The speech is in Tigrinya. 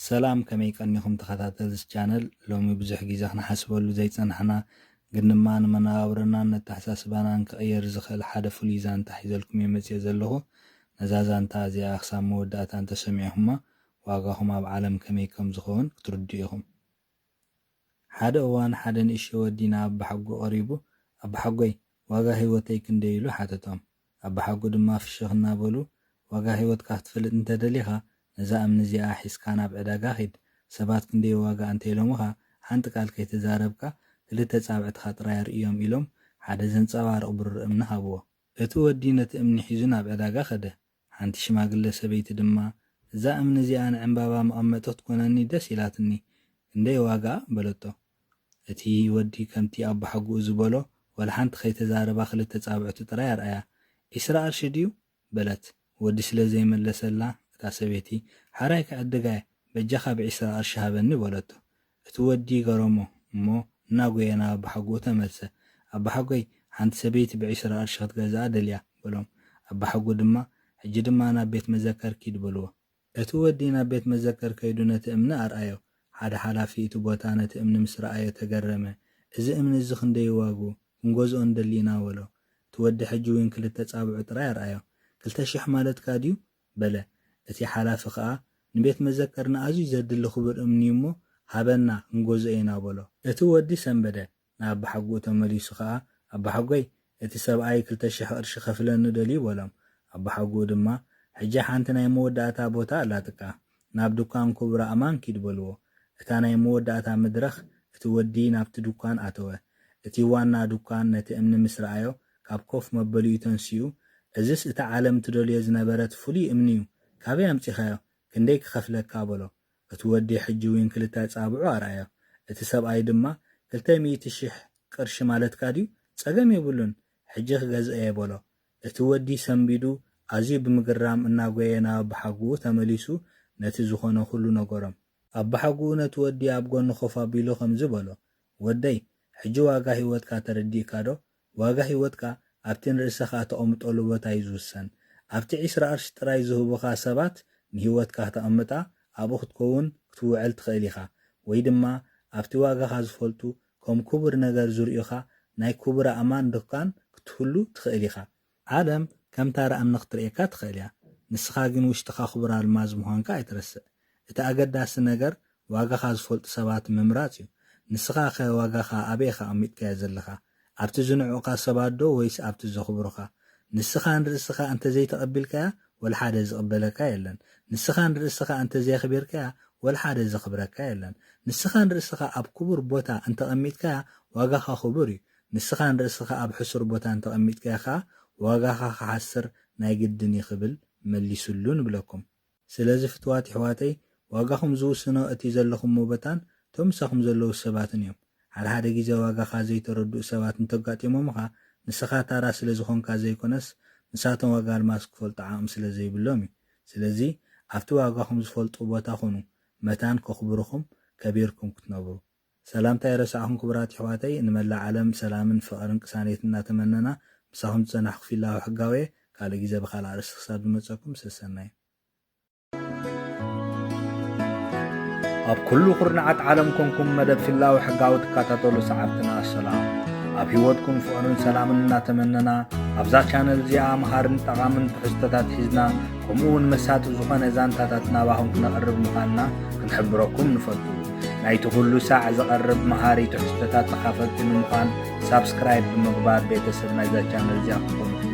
ሰላም፣ ከመይ ቀኒኹም ተኸታተልቲ ቻነል? ሎሚ ብዙሕ ግዜ ክንሓስበሉ ዘይጸናሕና ግን ድማ ንመነባብሮናን ነተሓሳስባናን ክቕየር ዝኽእል ሓደ ፍሉይ ዛንታ ሒዘልኩም እየ መጺኤ ዘለኹ። ነዛ ዛንታ እዚኣ ክሳብ መወዳእታ እንተሰሚዕኹማ ዋጋኹም ኣብ ዓለም ከመይ ከም ዝኸውን ክትርድኡ ኢኹም። ሓደ እዋን ሓደ ንእሽቶ ወዲ ናብ ኣባሓጎ ቀሪቡ፣ "ኣባሓጎይ፣ ዋጋ ህይወተይ ክንደይ?" ኢሉ ሓተቶም። ኣባሓጎ ድማ ፍሽኽ እናበሉ፣ "ዋጋ ህይወትካ ክትፈልጥ እንተደሊኻ፣ ነዛ እምኒ እዚኣ ሒዝካ ናብ ዕዳጋ ኺድ። ሰባት ክንደይ ዋጋ እንተ ኢሎምኻ፣ ሓንቲ ቃል ከይተዛረብካ፣ ክልተ ጻብዕትኻ ጥራይ ኣርእዮም" ኢሎም ሓደ ዘንጸባርቕ ብሩር እምኒ ሃብዎ። እቲ ወዲ ነቲ እምኒ ሒዙ ናብ ዕዳጋ ኸደ። ሓንቲ ሽማግለ ሰበይቲ ድማ፣ "እዛ እምኒ እዚኣ ንዕምባባ መቐመጢ ክትኮነኒ ደስ ኢላትኒ፣ ክንደይ ዋጋኣ?" በለቶ። እቲ ወዲ ከምቲ ኣባሓጎኡ ዝበሎ፣ ዋላ ሓንቲ ከይተዛረባ ክልተ ጻብዕቱ ጥራይ ኣርኣያ። "ዒስራ ቅርሺ ድዩ?" በለት። ወዲ ስለ ዘይመለሰላ፣ እታ ሰበይቲ፣ "ሓራይ ክዕድጋ እየ፣ በጃኻ ብዒስራ ቅርሺ ሃበኒ" በለቶ። እቲ ወዲ ገረሞ እሞ እናጎየ ናብ ኣባሓጎኡ ተመልሰ። "ኣባሓጎይ፣ ሓንቲ ሰበይቲ ብዒስራ ቅርሺ ክትገዝኣ ደልያ" በሎም። ኣባሓጎ ድማ፣ "ሕጂ ድማ ናብ ቤት መዘከር ኪድ" በልዎ። እቲ ወዲ ናብ ቤት መዘከር ከይዱ ነቲ እምኒ ኣርኣዮ። ሓደ ሓላፊ እቲ ቦታ ነቲ እምኒ ምስ ረኣዮ ተገረመ። "እዚ እምኒ እዚ ክንደይ ዋግኡ? ክንገዝኦ ንደሊ ኢና" በሎ። እቲ ወዲ ሕጂ እውን ክልተ ጻብዑ ጥራይ ኣርኣዮ። "ክልተ ሽሕ ማለትካ ድዩ?" በለ። እቲ ሓላፊ ኸኣ፣ "ንቤት መዘከርና ኣዝዩ ዘድሊ ክቡር እምኒ እዩ እሞ፣ ሃበና፣ ክንገዝኦ ኢና" በሎ። እቲ ወዲ ሰንበደ። ናብ ኣባሓጎኡ ተመሊሱ ኸኣ፣ "ኣባሓጎይ፣ እቲ ሰብኣይ ክልተ ሽሕ ቅርሺ ከፍለኒ ደልዩ" በሎም። ኣባሓጎኡ ድማ፣ "ሕጂ ሓንቲ ናይ መወዳእታ ቦታ ኣላትካ፣ ናብ ዱካን ክቡር ኣእማን ኪድ" በልዎ። እታ ናይ መወዳእታ መድረኽ፣ እቲ ወዲ ናብቲ ዱካን ኣተወ። እቲ ዋና ዱካን ነቲ እምኒ ምስ ረኣዮ፣ ካብ ኮፍ መበሊኡ ተንሲኡ፣ "እዝስ እታ ዓለም ትደልዮ ዝነበረት ፍሉይ እምኒ እዩ፣ ካበይ ኣምጺኻዮ? ክንደይ ክኸፍለካ?" በሎ። እቲ ወዲ ሕጂ እውን ክልተ ኣጻብዑ ኣርኣዮ። እቲ ሰብኣይ ድማ፣ "ክልተ ሚእቲ ሽሕ ቅርሺ ማለትካ ድዩ? ጸገም የብሉን፣ ሕጂ ክገዝእ እየ" በሎ። እቲ ወዲ ሰንቢዱ፣ ኣዝዩ ብምግራም እናጎየ ናብ ኣባሓጎኡ ተመሊሱ ነቲ ዝኾነ ኩሉ ነገሮም። ኣባሓጎኡ ነቲ ወዲ ኣብ ጎኒ ኮፍ ኣቢሉ ከምዚ በሎ፣ "ወደይ፣ ሕጂ ዋጋ ህይወትካ ተረዲእካ ዶ? ዋጋ ህይወትካ ኣብቲ ንርእስኻ ተቐምጠሉ ቦታ እዩ ዝውሰን። ኣብቲ ዒስራ ቅርሺ ጥራይ ዝህቡኻ ሰባት ንህይወትካ ከተቐምጣ ኣብኡ ክትከውን ክትውዕል ትኽእል ኢኻ። ወይ ድማ ኣብቲ ዋጋኻ ዝፈልጡ ከም ክቡር ነገር ዝርእዩኻ ናይ ክቡር ኣእማን ድኳን ክትህሉ ትኽእል ኢኻ። ዓለም ከምታ ርኣምኒ ክትርእየካ ትኽእል እያ። ንስኻ ግን ውሽጥኻ ክቡር ኣልማዝ ምዃንካ ኣይትረስዕ። እቲ ኣገዳሲ ነገር ዋጋኻ ዝፈልጡ ሰባት ምምራጽ እዩ። ንስኻ ኸ ዋጋኻ ኣበይ ኢኻ ኣቐሚጥካዮ ዘለኻ? ኣብቲ ዝንዕቑኻ ሰባት ዶ ወይስ ኣብቲ ዘኽብሩኻ? ንስኻ ንርእስኻ እንተ ዘይተቐቢልካያ፣ ወላ ሓደ ዝቕበለካ የለን። ንስኻ ንርእስኻ እንተ ዘየኽቢርካያ፣ ወላ ሓደ ዘኽብረካ የለን። ንስኻ ንርእስኻ ኣብ ክቡር ቦታ እንተ ኣቐሚጥካያ፣ ዋጋኻ ክቡር እዩ። ንስኻ ንርእስኻ ኣብ ሕሱር ቦታ እንተ ኣቐሚጥካያ ኸኣ፣ ዋጋኻ ክሓስር ናይ ግድን እዩ ክብል መሊሱሉ ንብለኩም። ስለዚ ፍትዋት የሕዋተይ፣ ዋጋኹም ዝውስኖ እቲ ዘለኹሞ ቦታን እቶም ምሳኹም ዘለዉ ሰባትን እዮም። ሓደ ሓደ ግዜ ዋጋኻ ዘይተረድኡ ሰባት እንተጋጢሞምኻ፣ ንስኻ ታራ ስለ ዝኾንካ ዘይኮነስ፣ ንሳቶም ዋጋ ኣልማዝ ክፈልጡ ዓቕሚ ስለ ዘይብሎም እዩ። ስለዚ ኣብቲ ዋጋኹም ዝፈልጡ ቦታ ኩኑ፣ መታን ከኽብሩኹም፣ ከቢርኩም ክትነብሩ። ሰላምታ ኣይረሳዕኹም ክቡራት የሕዋተይ፣ ንመላእ ዓለም ሰላምን ፍቕርን ቅሳኔትን እናተመነና፣ ምሳኹም ዝጸናሕኩ ፊላዊ ሕጋዊ እየ። ካልእ ግዜ ብኻልእ ኣርእስቲ ክሳብ ዝመጸኩም ሰሰናዩ። ኣብ ኩሉ ኩርናዓት ዓለም ኮንኩም መደብ ፊላዊ ሕጋዊ ትከታተሉ ሰዓብትና ሰላም። ኣብ ህይወትኩም ፍቕርን ሰላምን እናተመነና፣ ኣብዛ ቻነል እዚኣ መሃርን ጠቓምን ትሕዝቶታት ሒዝና፣ ከምኡ እውን መሳጢ ዝኾነ ዛንታታት ናባኹም ክነቕርብ ምዃንና ክንሕብረኩም ንፈቱ። ናይቲ ኩሉ ሳዕ ዝቐርብ መሃሪ ትሕዝቶታት ተኻፈልቲ ንምዃን ሳብስክራይብ ብምግባር ቤተሰብ ናይዛ ቻነል እዚኣ ክኾኑ